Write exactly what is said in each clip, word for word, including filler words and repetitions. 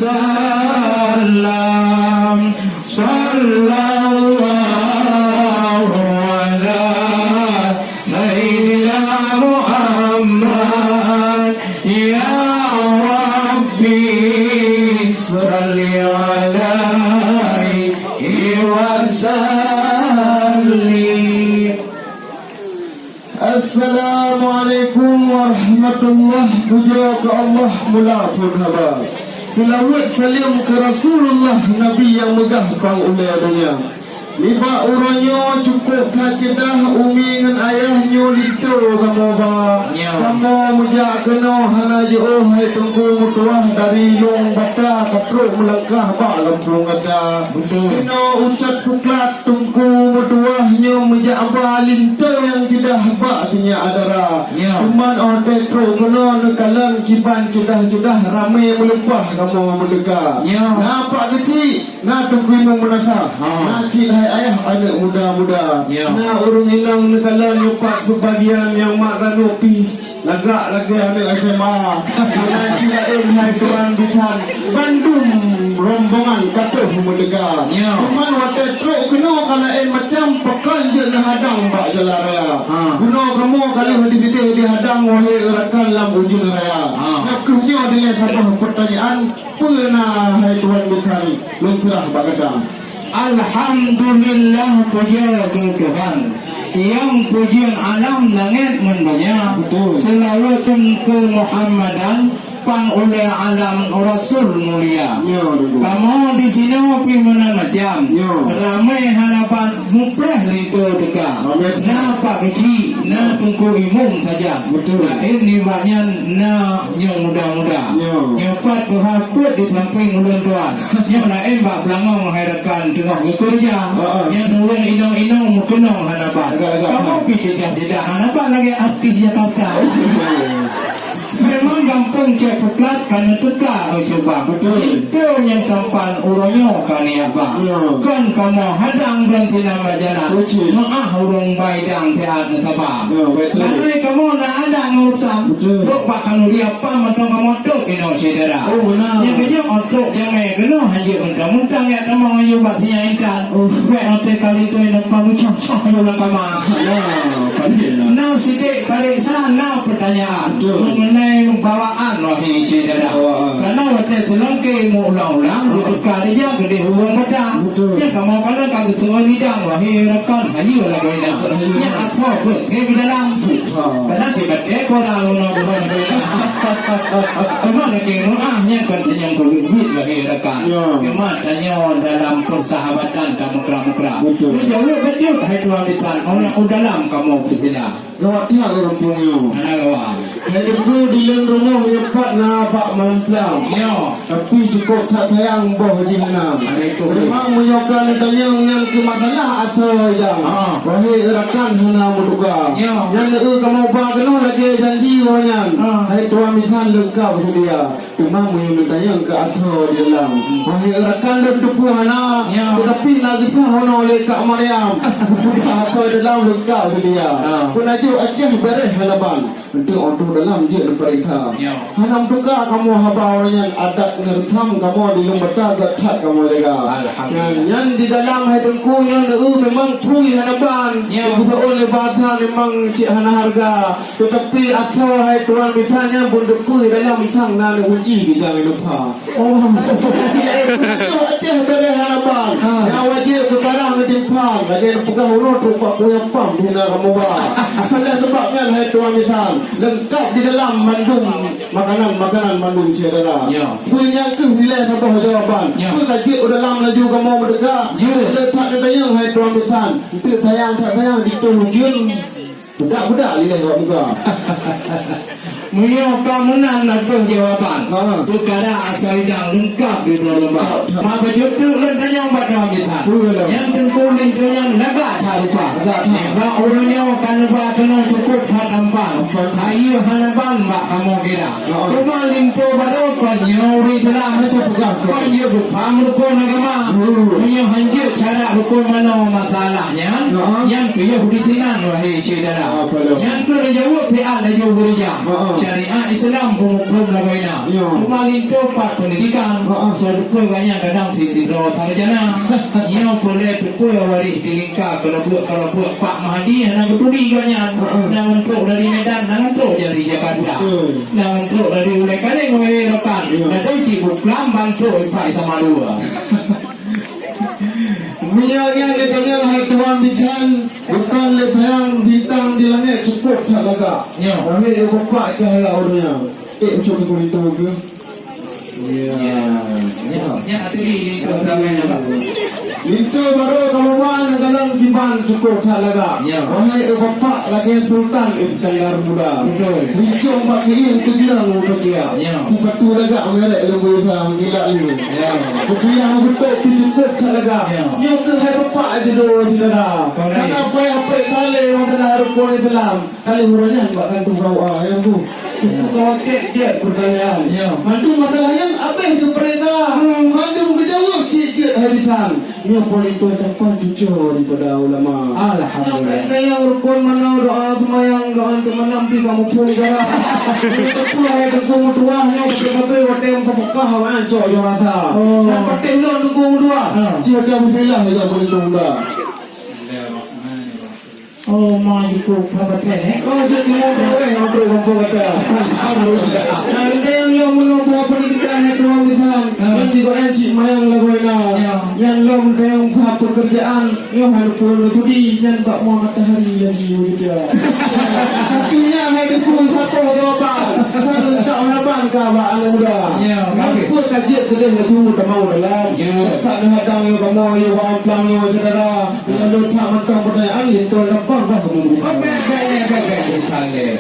Salam, sallallahu ala sayyidina Muhammad. Ya Rabbi, salli alaihi wa sallim. Assalamualaikum warahmatullahi. Puja keu Allah, mula phon haba. Seulaweuet saleuem keu Rasulullah, Nabi nyang meugah pang ulée donya. Nibak uroe nyoe cukôp that ceudah, umi ngon ayah nyoe linto kamoe ba. Ya. Kamoe meujak keunoe hana jiôh, hai Teungku meutuwah dari Lueng Bata ka trok meulangkah bak gampông gata. Betul. Keunoe u Cat Puklat Teungku meutuwah nyoe meujak ba linto nyang ceudah bak sinyak dara. Ya. Cuman 'oh teutrok keunoe neukalon kiban ceudah-ceudah ramé meuleupah kamoe meudeuka. Ya. Na pak keuchik, na Teungku Imum Meunasah, ha, na cit hai ayah aneuk muda-muda. Ya. Na ureueng inong neukalon nyoe pat seubagian nyang mat ranup pih. Lagak lagée aneuk S M A. Meunan cit laén hai tuan bisan, bandum rombongan ka teuh meudeuga. Ya. Cuman watée trok keunoe ka laén macam, pakon jeuet neuhadang bak jalan raya. Ha. Bunoe kamoe ka lheueh disideh dihadang, wahé rakan, lam ujeuen raya. Ha. Nyoe kheueh nyoe dilée saboh peutanyaan, peue na hai tuan bisan, lôn seurah bak gata. Alhamdulillah, puja keu Tuhan, nyang peujeuet alam langét ngon donya. Betul. Seulaweuet keu Muhammadan, pang ulée alam Rasul mulia. Ya, betul. Kamoe disinoe pih meunan macam. Ya. Ramé hana ban mupreh linto teuka. Ramé. Na pak keuchik, na Teungku Imum sajan. Betul. Laén nibak nyan na nyang muda-muda. Ya. Nyoe pat tuha peuet di sampéng ulôn tuan. Nyoe laén bak beulangong hai rakan teungoh geukeureuja. Ha, ha. Nyan ureueng inong-inong meukeunong hana ban. Agak-agak. Kamoe pih ceudah-ceudah hana ban lagée artis Jakarta. Oh. Memang gampông Cek Puklat ka neuteuka, oh, cuba. Betul. Itu nyang tampan uroe nyoe ka niat ba. Ya. Kon kamoe hadang dan sinan bak jalan. Betul. Meu'ah ureueng baidang siat neusaba. Ya, betul. Langai kamoe na adat ngon usam. Betul. Trok bak khanuri apam mantong kamoe trok inoe syedara. Oh, beuna. Nyang keunyoe trok jamé keunoe hanjeuet muntang-muntang jak tamong aju bak sinyak intan. Oh. Bèk note kali tu inoe pam ucok-cok aju lam kama. Ya, pandai lah. Na sidek pareksa, na peutanyaan. Betul. Mengenai bawaan wahé syedara. Bawaan. Karena watèe seulangké meuulang-ulang, betul, geutuka rijang keudeh ureueng batang. Betul. Nyang kamoe kalon ka geuseuôt idang wahé rakan, hayeue lagoina. Hayeue. Nyang asoe beuet di dalam. Ha. Kadang tiba-tiba orang luna bukan ada. Cuma lagi meu'ah nyang kan nyang keubiet lagi rakan. Ya. Cuma tanyoe dalam persahabatan dan mukra-mukra. Betul. Ni jauh betul hai tuan bisan. Orang u dalam kamoe bersila. Gawat that ureueng pungo. Hana gawat. Hai Teungku, di lôn rumoh nyoe pat na bak mamplam. Nyoe. Tapi cukôp that sayang boh jih hana. Ada itu. Memang meunyoe ka neutanyong nyan keu masalah asoe idang. Ha. Wahé rakan hana meuduga. Nyoe. Nyan eu kamoe ba keunoe lagèe janji uroe nyan. Ha. Hai tuan bisan leungkap seudia. Teuma meunyoe neutanyong keu asoe di dalam, wahé rakan lôn teupeu hana, ya, teutapi na geusahoe lé Kak Maryam. Geupeugah asoe dalam leungkap seudia. Ya. Peunajoh Aceh bèrèh hana ban. Enteuk 'oh trok dalam jeuet neupareksa. Ya. Hana meutuka kamoe haba uroe nyan, adat ngon reusam kamoe di Lueng Bata that-that kamoe jaga. Alhamdulillah. Nyan, nyan di dalam hai Teungku nyan, eu, memang phui hana ban. Ya. Geusahoe lé basa memang cit hana hareuga. Teutapi asoe hai tuan bisan nyan bun teupeu dalam sang na neuuji geujang ilupa. Oh, Aceh bèrèh hana ban. Ha. Nyang wajéb keu karang geutimpa. Lagèe neupeugah uroe trok bak kuyang pam di na kamoe ba. Oleh seubab nyan hai tuan bisan, leungkap di dalam mandum makanan-makanan mandum syedara. Ya. Peue nyan keuh ilèe saboh jawaban. Ya. Peue ka jeuet u dalam laju kamoe meudeuka. Ya. Leupah neutanyong hai tuan bisan, enteuk sayang that sayang di tueng ujeuen. Budak-budak lileh awak muka. Meunyoe ka meunan na peuh jawaban, ha, peukara asoe idang leungkap di dua leumbah. Ha. Ma bacut teuk lôn tanyong bak droe bisan. Betul. Nyang Teungku linto nyan lagak that rupa. Lagak that. Bak uroe nyoe ka neuba keunoe cukôp that tampan. Tampan. Hayeue hana ban bak kamoe kira. Ha. Teuma linto baroe kon nyoe ureueng Islam. Hana peugah kon. Kon jeuet beupaham rukon agama. Hmm. Meunyoe hanjeuet syarat rukon manoe masalah nyan, ha, nyan piôh di sinan, wahé syedara. Ha, betul. Nyan keuh neujaweueb siat laju beurijang. Ha, ha. Syariat Islam peumuphom lagoina. Ya. Cuma linto pat pendidikan. Ha, ha. Soe teupeue gobnyan kadang sidroe sarjana. Nyoe peureulée teupeue waréh di lingka keureubeuk-keureubeuk Pak Mahdi hana geuturi gobnyan. Ha, ha. Nyang trok dari Medan, nyang trok dari Jakarta. Betul. Nyang trok dari Ulèe Kaleng, Ulèe Rokan. Ya. Nyang cit buklam bantrok ipak sama dua. Meunyoe nyan geutanyoe hai Tuan Bisan, bukan lé sayang bintang di langét cukôp that lagak. Ya. Wahé Bapak cahya ureueng nyan. Eh, ucok ni kulit tu ke? Ya. Ya. Ya. Ya, hati ni, ni, tu, tu, tu, tu. Linto barô kamoe ban dalam kiban cukôp that lagak. Ya. Wahé Bapak lagèe Sultan Iskandar Muda. Betul. Rincong bak keuieng teubilang meupercaya. Ya. Sipatu lagak merek leumbui sa meukilat lé. Ya. Kupiah beutôk pih cukôp that lagak. Ya. Nyoe keuh hai Bapak aja doa syedara. Correct. Karena payah prek saleh mata rukon Islam. Kali uroe nyan bak kantong kawua, ya, Bu. Itu kawa kek-kek pertanyaan. Ya. Mandum masalah nyan abéh geupeurintah. Hmm, mandum geujaweueb cit jeuet hai Bisan. Nyoe politik dapat cuco daripada ulama. Alhamdulillah. Nyang rukon manoe doa seumayang, doa untuk malam pi kamoe pun negara. Nyoe teupeu hai Teungku meutuah nyoe beutôi-beutôi watèe meusapeukah awaknyan cok jok rasa. Oh. Nyang patéh lôn Teungku meutuah. Ha. Cuaca bismillah saja politik muda. Bismillahirrahmanirrahim. Oh, ma jukuk peunapatéh, eh? Oh, jeuet ngon traweh, ngon traweh gampông gata. Alhamdulillah. Nah, ada nyang lom meunyoe buah pendidikan, hai Tuan Bisan. Ha. Nyan di gobnyan cit mayang lagoina. Ya. Nyang lom ada nyang buah pekerjaan, nyoe hai Tuan Budi, nyan bak mua matahari lagi, begitu ya. Tapi nyan hai Teungku sapoh jawaban. Saya letak harapan ka bak anak muda. Ya, nyan baik. Pun ka jeuet keudeh laju tamong dalam. Ya. Tak ada hadang ya kamoe, ya bang plang, ya syedara. Lalu that mantong pertanyaan, linto gampang bah kamoe bri. Oh, bèk, bèk, bèk, bèk, bèk, bèk.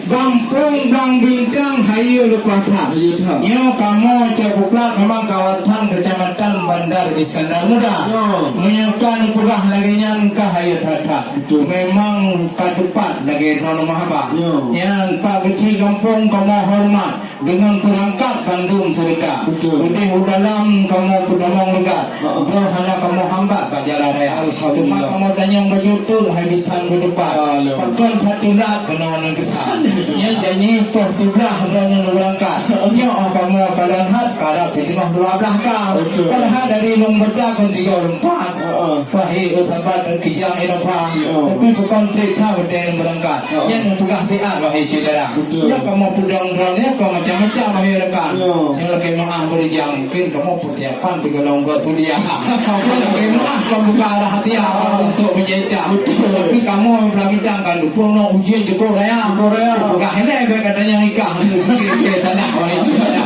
Gampông Gang Bintang, hayeue leupah that. Hayeue that. Nyoe kamoe Cot Buklat memang kawasan Kecamatan Bandar Iskandar Muda. Ya. Meunyoe ka neupeugah lagèe nyan ka hayeue that-that. Betul. Memang ka teupat lagèe droeneuh meuhaba. Ya. Nyan Pak Keuchik Gampông kamoe horeumat. Deungon peurangkat bandum seureuta. Betul. Udeh u dalam kamoe peutamong leugat. Ha. Droe hana kamoe hambat bak jalan raya. Alhamdulillah. Teuma kamoe tanyong baju tu hai Bisan beudepan. Alhamdulillah. Pakon satu lat keunoe neudepan. Nyan janji poh siblaih droeneuh neubeurangkat. Nyoe kamoe kalon hat karab siteungoh dua blaih ka. Betul. Padahai dari Lueng Beuda kon tiga empat. Ha, ha. Wahé sahabat kijang Eropa. Ya. Tapi pakon trép that watèe neubeurangkat. Ya. Nyan neupeugah siat wahé syedara. Betul. Nyoe kamoe peudong droeneuh, nyoe kamoe macam-macam wahé rakan. Ya. Nyoe lakèe meu'ah beurijang, mungkin kamoe persiapan sigohlom göt kuliah. Nyoe lakèe meu'ah kon buka rahsia untuk menjadi. Betul. Tapi kamoe Pulang Bintang kan dukung nyoe ujian cukup raya. Cukup raya. Peugah ilèe bèk gata nyang nikah. Mungkin tanah wahé syedara.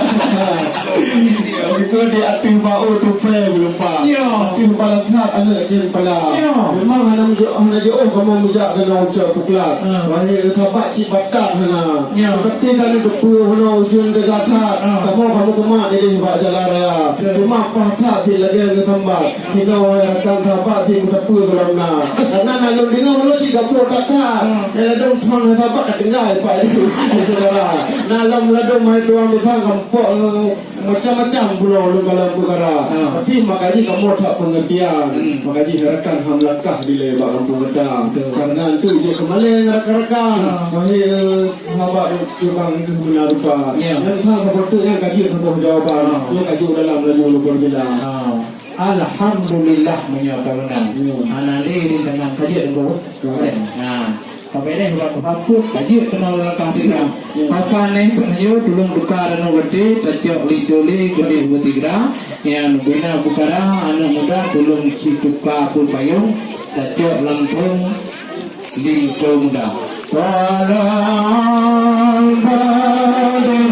Beutôi di ateueh bak-o tupèe meulumpah. Ya. Ateueh pala that aneuk cen pala. Ya. Memang hana meujo-, hana jiôh kamoe meujak keunoe u Cot Buklat. Ha. Wahé sahabat cit batat hana. Ya. Seperti ka neuteupeue hana ujeuen teuga that. Ha. Kamoe, kamoe keumat idéh bak jalan raya. Ya. Teuma paih that cit lagèe neusambat. Sinoe wahé rakan sahabat cit meusapeue gohlom na. Karena na lôn deungö meulôn cit gabuk that-that. Ha. Nyang ladôm phon sahabat ka tinggai Pak Edi. Syedara. Na lom ladôm hai Tuan Bisan gampông, eh, Macam-macam pulo lôn dalam peukara. Ha. Tapi makajih kamoe that pengertian. Hmm. Makajih rakan ham langkah dilèe bak gampông gata. Betul. Karena tu jeuet keumalèe ngon rakan-rakan. Ha. Wahé, eh, sahabat tukang keu beuna rupa. Ya. Nyan sang saboh teuk nyan ka jeuet saboh jawaban. Ha. Nyoe ka jeuet dalam laju lubong bilang. Ha. Alhamdulillah meunyoe ka meunan. Ya. Hana lé rintangan ka jeuet, Teungku. Ka. Ha. Pabeleh bak teupakot, ka jeuet keunoe langkah tiga. Maka nyan peunajoh tulông tuka ranoe geude, tacok linto lé keudeh beusigra. Nyan bina peukara aneuk muda tulông situka peupayong, tacok lam phôn linto muda. Salam bagi